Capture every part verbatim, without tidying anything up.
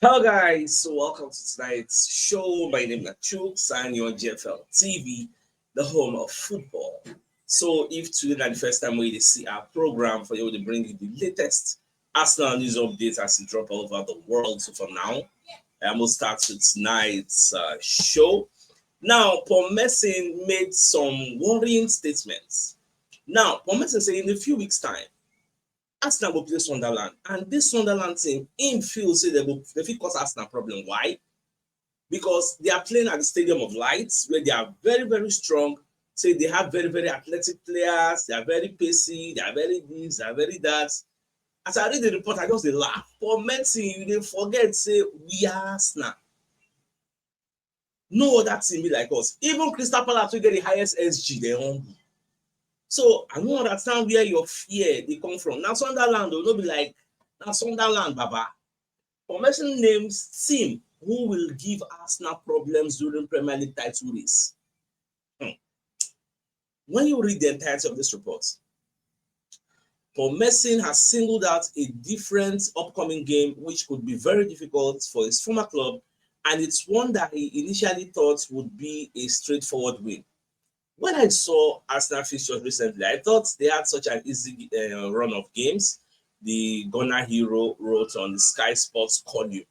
Hello, guys. So welcome to tonight's show. My name is Chuks and you're G F L T V, the home of football. So if today is the first time we see our program for you to bring you the latest Arsenal news updates as it drop all over the world. So for now, I'm gonna start with tonight's uh, show. Now, Paul Merson made some worrying statements. Now, Paul Merson said in a few weeks' time, Arsenal will play Sunderland, and this Sunderland team, him feel say they go they fit cause Arsenal problem. Why? Because they are playing at the Stadium of Light, where they are very, very strong. Say they have very, very athletic players, they are very pacey, they are very this, they are very that. As I read the report, I just dey laugh. For medicine, you dey forget say we are Arsenal. No other team be like us. Even Crystal Palace, we get the highest S G, they humble. So I don't understand where your fear they come from. Now Sunderland, will not be like now Sunderland, Baba. Formation names team who will give Arsenal problems during Premier League title race. Hmm. When you read the entirety of this report, Paul Merson has singled out a different upcoming game which could be very difficult for his former club, and it's one that he initially thought would be a straightforward win. When I saw Arsenal fixtures recently, I thought they had such an easy uh, run of games. The Ghana Hero wrote on the Sky Sports column.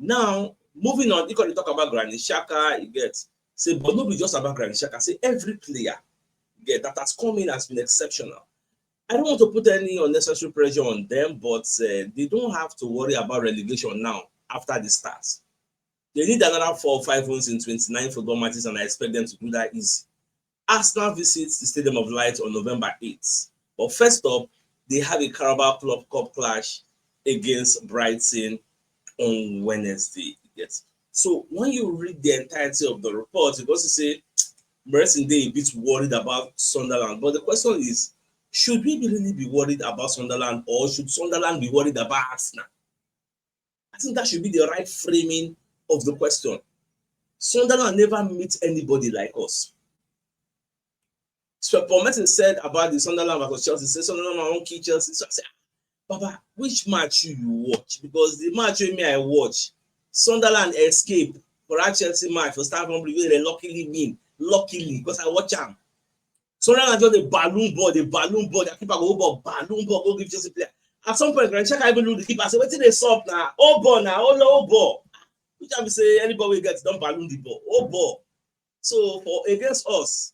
Now, moving on, you can talk about Granit Xhaka, you get say, but not be just about Granit Xhaka. Say every player get that has come in has been exceptional. I don't want to put any unnecessary pressure on them, but uh, they don't have to worry about relegation now after the start. They need another four or five wins in twenty-nine football matches, and I expect them to do that easy. Arsenal visits the Stadium of Light on November eighth. But first up, they have a Carabao Club Cup clash against Brighton on Wednesday. Yes. So when you read the entirety of the report, you also say Merson Day a bit worried about Sunderland. But the question is, should we really be worried about Sunderland, or should Sunderland be worried about Arsenal? I think that should be the right framing of the question. Sunderland never meet anybody like us. So Paul Merson said about the Sunderland versus Chelsea, say Sunderland won't kill Chelsea. So I said, Baba, which match you, you watch? Because the match with me I watch, Sunderland escape for that Chelsea match for Stamford Bridge, they luckily win. Luckily, because I watch them. Sunderland just the balloon ball, the balloon ball. The keeper go ball, balloon ball, go give Chelsea player. At some point, Granit Xhaka even look the keeper. I say, "Wetin dey sup now? Oh ball now, oh low ball." Which I be say anybody we get don't balloon the ball. Oh ball. So for against us,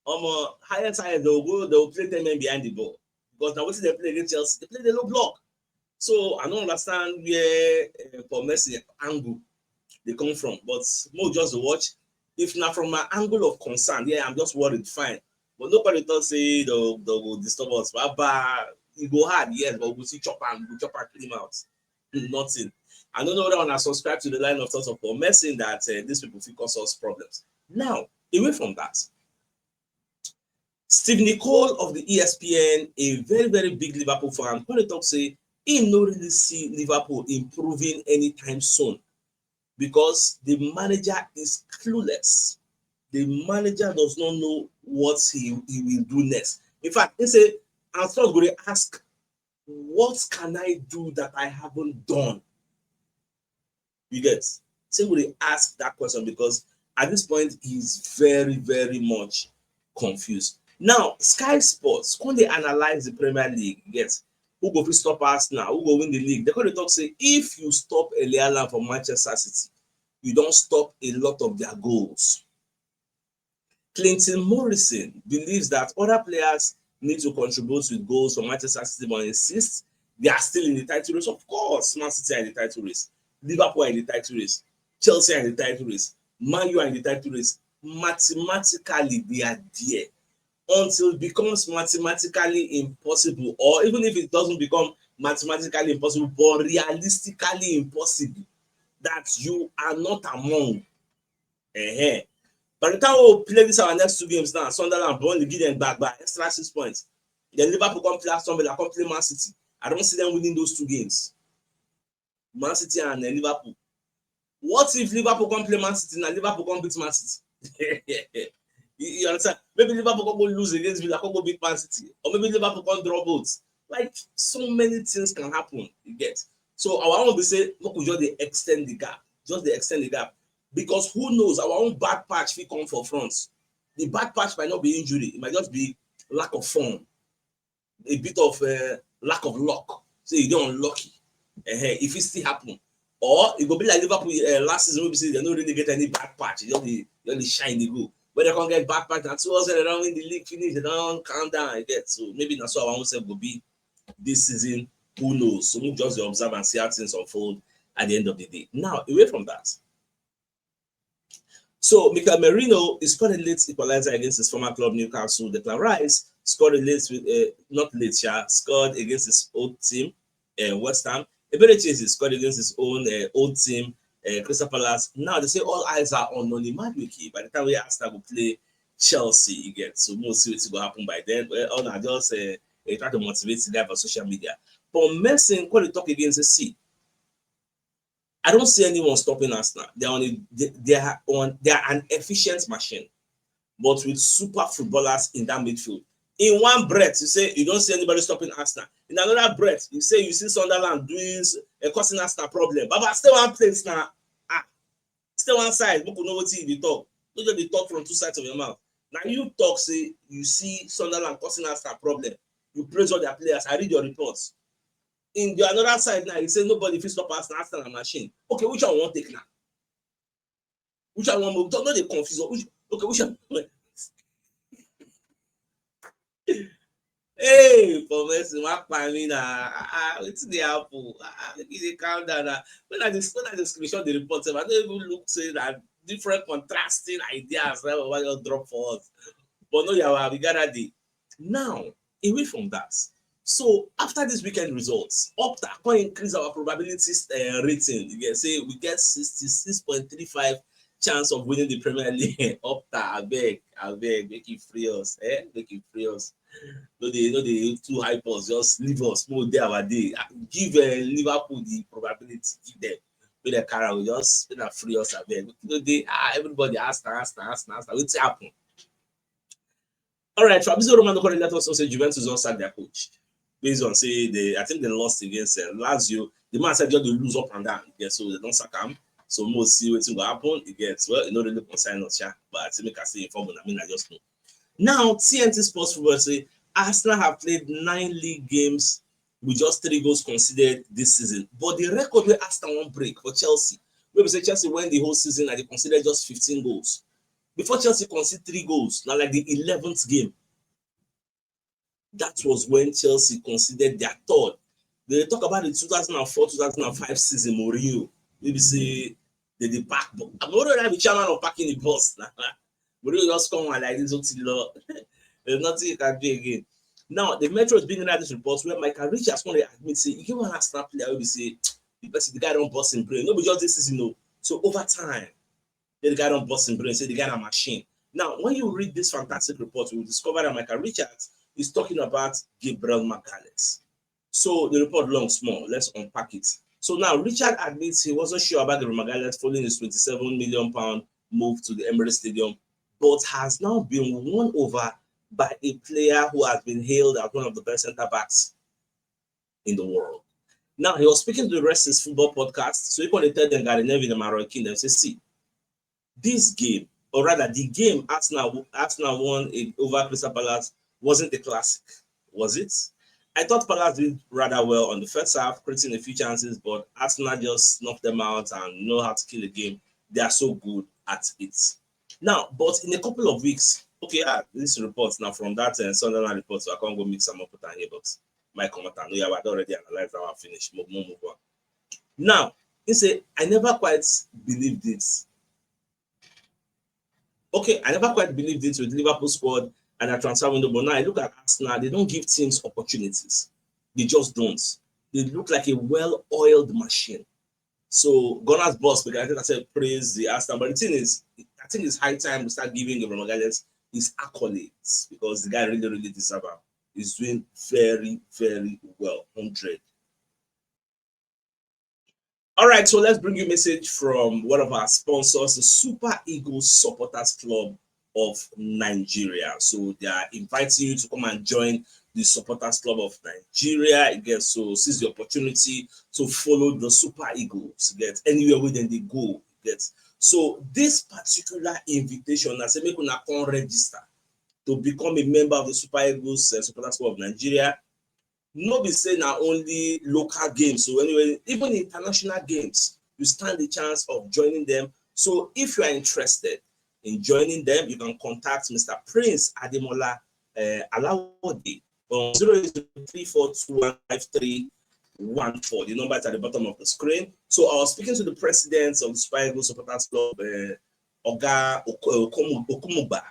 um, uh, highest highest they will go, they will play ten men behind the ball because now what they play against Chelsea, they play the low block. So I don't understand where uh, for Merson angle they come from, but more just watch. If not from my angle of concern, yeah, I'm just worried. Fine, but nobody thought say they they will disturb us. Baba, it go hard, yes, but we'll see chop and we'll chop and clean out. Nothing. I don't know whether I subscribe to the line of thoughts of Paul Merson that uh, these people fit cause us problems. Now, away from that, Steve Nicole of the E S P N, a very, very big Liverpool fan, when they talk say he no really see Liverpool improving anytime soon because the manager is clueless. The manager does not know what he, he will do next. In fact, he say, and so go dey ask, what can I do that I haven't done? You get? So we dey ask that question because at this point he's very, very much confused. Now, Sky Sports, when they analyze the Premier League, yes, who go fit stop Arsenal, who go win the league? They go dey talk say if you stop Erling Haaland for Manchester City, you don't stop a lot of their goals. Clinton Morrison believes that other players need to contribute with goals for Manchester City, but insists they are still in the title race. Of course, Man City are in the title race, Liverpool are in the title race, Chelsea are in the title race, Man U are in the title race. Mathematically, they are there until it becomes mathematically impossible, or even if it doesn't become mathematically impossible, but realistically impossible, that you are not among. Uh-huh. By the time we play this our next two games now, Sunderland, Burnley, give them back by extra six points. Then Liverpool come play Aston Villa, come play Man City. I don't see them winning those two games. Man City and uh, Liverpool. What if Liverpool come play Man City and Liverpool come beat Man City? you, you understand? Maybe Liverpool can go lose against Villa, can go beat Man City, or maybe Liverpool can draw both. Like so many things can happen. You get? So our own be say make we just dey extend the gap, just dey extend the gap, because who knows, our own bad patch fit come for front. The bad patch might not be injury, it might just be lack of form, a bit of uh, lack of luck. So you dey unlucky. Uh-huh. If it still happen, or it go be like Liverpool uh, last season, we say they don't really get any bad patch. They only they only shine the go. But they can't get bad patch. And two they don't win the league finish. They don't calm down again. So maybe that's what I want to go be this season. Who knows? So we just observe and see how things unfold at the end of the day. Now, away from that, so Mikel Merino is scored a late equalizer against his former club Newcastle. Declan Rice scored a late with uh, not late, yeah, scored against his old team, uh, West Ham. Eberechi Eze scored against his own uh, old team, uh, Crystal Palace. Now they say all eyes are on Noni Madueke by the time we Arsenal go play Chelsea again. So we'll see what will happen by then. Well, all I just uh, try to motivate the guy on social media. But Merson, when they talk against the sea, I don't see anyone stopping Arsenal. They are on a, they, they are on they are an efficient machine, but with super footballers in that midfield. In one breath, you say you don't see anybody stopping Arsenal. In another breath, you say you see Sunderland doing a causing Arsenal problem. But, but stay one place now. Ah, stay one side. Make we know what you talk. Don't just dey talk from two sides of your mouth. Now you talk say you see Sunderland causing Arsenal problem. You praise all their players. I read your reports. In the another side now, you say nobody fit stop us. Arsenal na machine. Okay, which one we wan take now? Which one we wan move? No dey confuse us. Which, okay, which one? Hey, for Mercy, what pa me na? Ah, ah, wetin dey happen? Ah, ah, make you dey calm down na. When I dey when I dey screenshot the report sef, I no even look say na different contrasting ideas wey Baba just drop for us. But no yawa, we gather dey. Now, away from that, so after this weekend results, Opta come increase our probability uh, rating. You get say we get sixty-six point three five chance of winning the Premier League. Opta, abeg, abeg, make it free us, eh? Make it free us. No dey no dey too hype us, just leave us, make we dey our day. Ah, give uh, Liverpool the probability, give them. Make dem carry am, just make dem free us, abeg. No dey ah, everybody Arsenal, Arsenal, Arsenal, Arsenal. Wetin happen? All right, Fabrizio Romano come let us know say Juventus don sack their coach based on say they, I think they lost against uh, Lazio. The man said just dey lose up and down. Yeah, so they don sack am. So we'll see wetin go happen. You get well, e no really concern us, sha. But I think make I still inform una, I mean I just know. Now T N T Sports Football say Arsenal have played nine league games with just three goals conceded this season. But the record wey Arsenal wan break for Chelsea, wey be say Chelsea win the whole season and they conceded just fifteen goals. Before Chelsea concede three goals, na like the eleventh game. That was when Chelsea conceded their third. They talk about the two thousand and four two thousand and five season Mourinho. Maybe say they dey pack, but I'm already be chairman of packing the bus. Mourinho just come and like this, Otilo. There's nothing you can do again. Now, the Metro is bringing out this report where Michael Richards come dey admit say e get one Arsenal player wey be say the person, the guy don burst him brain. No be just this season, no. So over time, the guy don burst him brain, say the guy na machine. Now, when you read this fantastic report, you will discover that Michael Richards is talking about Gabriel Magalhaes. So the report long small. Let's unpack it. So now Richard admits he wasn't sure about Gabriel Magalhaes following his twenty-seven million pound move to the Emirates Stadium, but has now been won over by a player who has been hailed as one of the best centre backs in the world. Now he was speaking to the Rest is Football podcast, so he come dey tell them Gary Neville and Roy Keane, dem say, see, this game, or rather the game Arsenal Arsenal won over Crystal Palace wasn't a classic, was it? I thought Palace did rather well on the first half, creating a few chances, but Arsenal just snuffed them out and know how to kill a game. They are so good at it. Now, but in a couple of weeks, okay, ah, this report now from that uh, Sunderland report, so I can't go mix them up with here, but my comment, I know you have already analyzed that one finish. Move, move, move on. Now, he said, I never quite believed it. Okay, I never quite believed it with Liverpool squad and a transfer window, but now I look at Arsenal, they don't give teams opportunities. They just don't. They look like a well-oiled machine. So Gunners boss, because I think I said praise the Arsenal, but the thing is, I think it's high time we start giving Gabriel Magalhaes his accolades because the guy really, really deserves them. He's doing very, very well. Hundred. All right, so let's bring you a message from one of our sponsors, the Super Eagles Supporters Club of Nigeria. So they are inviting you to come and join the Supporters Club of Nigeria. You get, so seize the opportunity to follow the Super Eagles. You get, anywhere where then they go. You get, so this particular invitation, I say make una come register to become a member of the Super Eagles uh, Supporters Club of Nigeria. No be say na only local games. So anyway, even international games, you stand the chance of joining them. So if you are interested in joining them, you can contact Mister Prince Ademola uh, Alawode on zero eight zero three four two one five three one four. The number is at the bottom of the screen. So I was speaking to the president of the Super Eagles Supporters Club, uh, Oga Okumugba.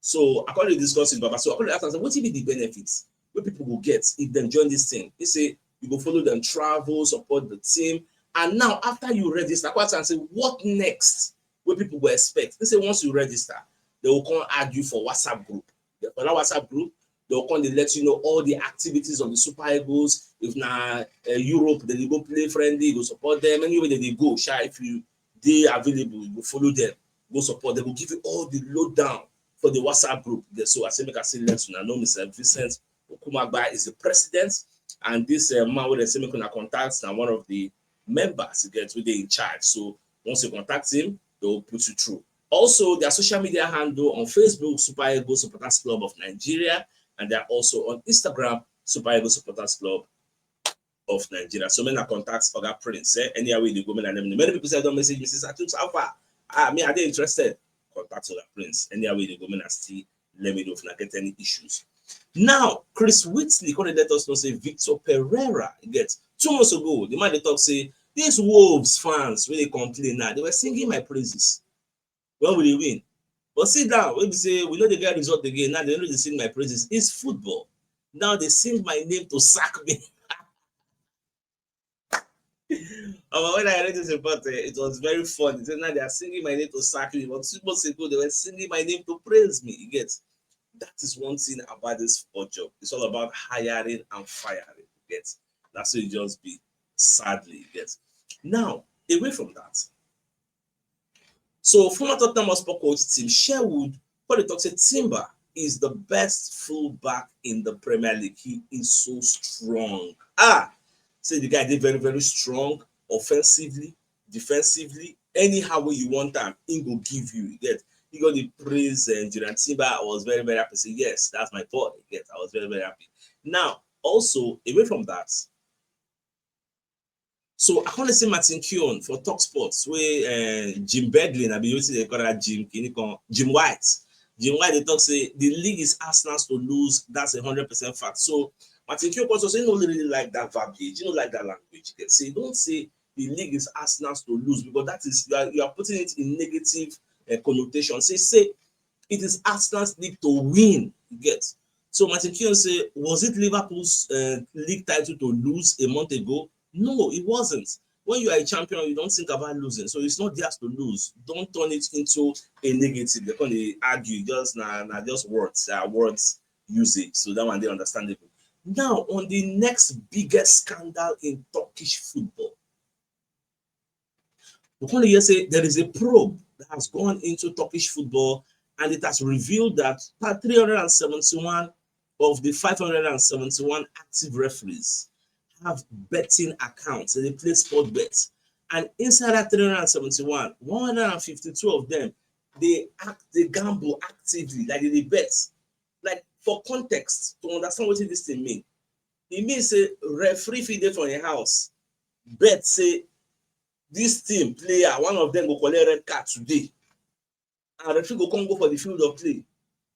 So I call it discuss with Baba. So I call it ask, what will be the benefits where people will get if they join this thing? They say you go follow them, travel, support the team. And now after you register, I ask and say, what next? Where people will expect? They say once you register, they will come add you for WhatsApp group. For that WhatsApp group, they'll come, they let you know all the activities of the Super Eagles. If na uh, Europe, they go play friendly, you go support them. Anywhere they go, shy if you they available, you go follow them, go support. They will give you all the lowdown for the WhatsApp group. So I say make I say let una know Mister Vincent Okumagba is the president, and this uh, man wey dem say make una contact na one of the members you get wey dey in charge. So once you contact him, they will put you through. Also, their social media handle on Facebook, Super Eagles Supporters Club of Nigeria, and they are also on Instagram, Super Eagles Supporters Club of Nigeria. So make una contact Oga Prince. Eh? Anywhere you go, make una let me know. Many people say don't message me, say, Satus, how far? Ah, me, I dey interested. Contact Oga Prince. Anywhere you go, make una still let me know if una get any issues. Now, Chris Whitley come let us know say Victor Pereira get two months ago. The man dey talk say these Wolves fans wey dey complain now, they were singing my praises when we dey win. But see now, wey be say we no dey get result again. Now they no dey sing my praises. It's football. Now they sing my name to sack me. Omo, when I read this report, eh, it was very funny. Say now they are singing my name to sack me, but two months ago they were singing my name to praise me. You get? That is one thing about this football job. It's all about hiring and firing. You get? That's how it just be. Sadly, you get? Now, away from that, so former Tottenham Hotspur coach Tim Sherwood come dey talk say Timber is the best fullback in the Premier League. He is so strong. Ah, say the guy dey very, very strong offensively, defensively, anyhow wey you want am, he go give you. You get? He go dey praise uh, Jurrien Timber. I was very, very happy. Say, yes, that's my boy. You get? I was very, very happy. Now, also, away from that, so I come dey see Martin Keown for Talk Sports wey uh, Jim Beglin, I be wetin they call that Jim Kinikan, Jim White. Jim White dey talk say the league is Arsenal's to lose. That's a hundred percent fact. So Martin Keown also say he no really like that verbiage, he no like that language. He say don't say the league is Arsenal's to lose because that is you are, you are putting it in negative uh, connotation. Say say it is Arsenal's league to win. You get? So Martin Keown say, was it Liverpool's uh, league title to lose a month ago? No, it wasn't. When you are a champion, you don't think about losing. So it's not theirs to lose. Don't turn it into a negative. They come dey argue, just na na just words, uh, words usage. So that one dey understandable. Now, on the next biggest scandal in Turkish football, we come hear say there is a probe that has gone into Turkish football, and it has revealed that three hundred and seventy-one of the five hundred and seventy-one active referees have betting accounts. They play sport bets. And inside that three hundred and seventy-one, one hundred and fifty-two of them, they act, they gamble actively, like they bet. Like for context, to understand what this thing mean, it means say referee fit dey for your house, bet say this team player, one of them go collect red card today. And referee go come go for the field of play,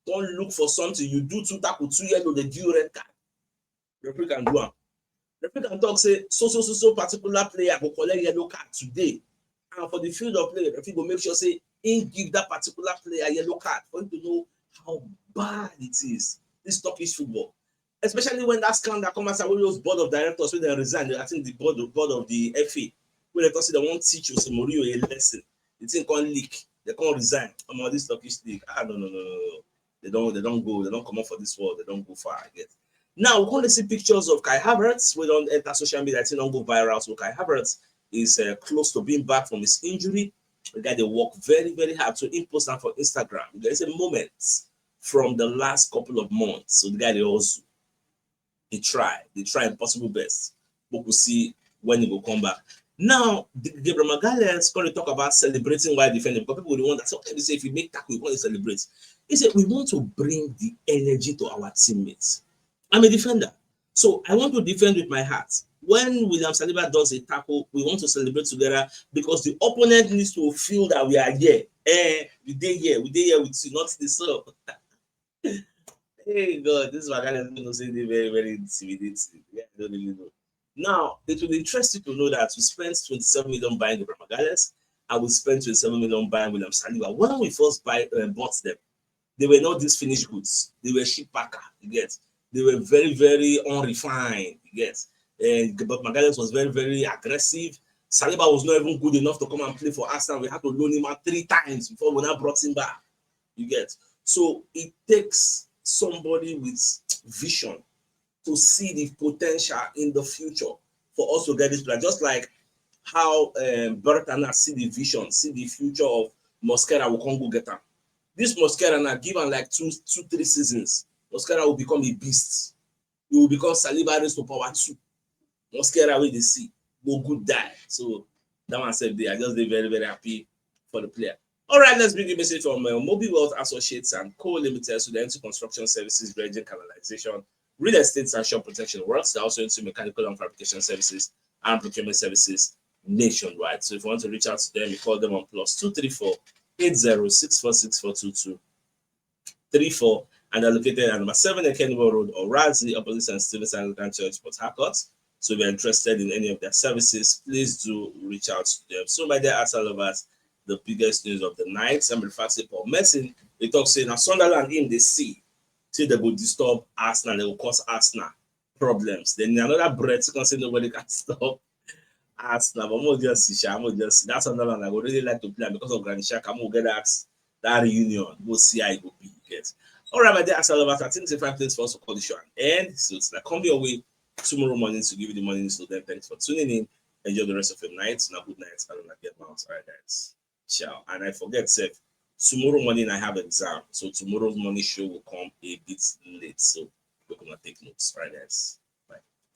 come look for something. You do two tackle, two yellow, they give you red card. Referee can do am. Referee can talk say so so so so particular player go collect yellow card today, and for the field of play, referee go make sure say he give that particular player yellow card for him to know how bad it is. This Turkish football, especially when that scandal come outside, when those board of directors when they resign, I think the board of board of the F A, when they talk say they won't teach Jose Mourinho a lesson, the thing can't leak, they can't resign. I'm on this Turkish league. Ah, no, no, no, no, no. They don't, they don't go, they don't come up for this world, they don't go far. I get. Now we only see pictures of Kai Havertz. We don't enter social media. I think don't go viral. So Kai Havertz is uh, close to being back from his injury. The guy they work very, very hard to impost that for Instagram. There is a moment from the last couple of months. So the guy they also They try, they try impossible best. But we'll see when he will come back. Now, the Gabriel Magalhaes going to talk about celebrating while defending, because people will wonder, so can you say if you make tackle, you want to celebrate? He said, "We want to bring the energy to our teammates. I'm a defender, so I want to defend with my heart. When William Saliba does a tackle, we want to celebrate together because the opponent needs to feel that we are here. Eh, we dey here, we dey here with you, not the sub." Hey God, this Magalhaes no say dey very, very intimidating. Yeah, I don't really know. Now, it will interest you to know that we spent twenty-seven million buying the Magalhaes, and we spent twenty-seven million buying William Saliba. When we first buy, uh, bought them, they were not these finished goods. They were ship packer, you get. They were very, very unrefined, you get. And but Magalhaes was very, very aggressive. Saliba was not even good enough to come and play for Arsenal. We had to loan him out three times before we now brought him back. You get. So it takes somebody with vision to see the potential in the future for us to get this player. Just like how um, Bertana see the vision, see the future of Mosquera, we can go get him. This Mosquera now, give him like two, two, three seasons. Mosquera will become a beast. He will become Saliba raised to power two. Mosquera wey dey see go good die. So that one said, I just dey very, very happy for the player. All right, let's bring a message from uh, Mobi Wealth Associates and Co Limited, so the M T Construction Services, dredging, canalization, real estate, and shop protection works. They're also into mechanical and fabrication services and procurement services nationwide. So if you want to reach out to them, you call them on plus two three four eight zero six four six four two two three four, and they're located at number seven Ekenbo Road, Orazi, opposite Saint Stephen's Anglican Church, Port Harcourt. So if you're interested in any of their services, please do reach out to them. So my dear Arsenal lovers, the biggest news of the night, I'm referring to Paul Merson. They talk say now Sunderland in the sea. See, they go disturb Arsenal, they will cause Arsenal problems. Then another bread, you can say nobody can stop Arsenal. But more just see, more just see. That's Sunderland. I would really like to play because of Granit Xhaka. I'm gonna get that, that reunion. We'll see how it will be. Yes. All right, my dear Arsenal lovers, I think it's a fine place for us to call the show and end. So it's like come your way tomorrow morning to give you the morning. So then thanks for tuning in. Enjoy the rest of your night. Now good night. I don't like get bounce. All right, guys. Ciao. And I forget, Seth. Tomorrow morning I have exam. So tomorrow's morning show will come a bit late. So we're gonna take notes. All right, guys.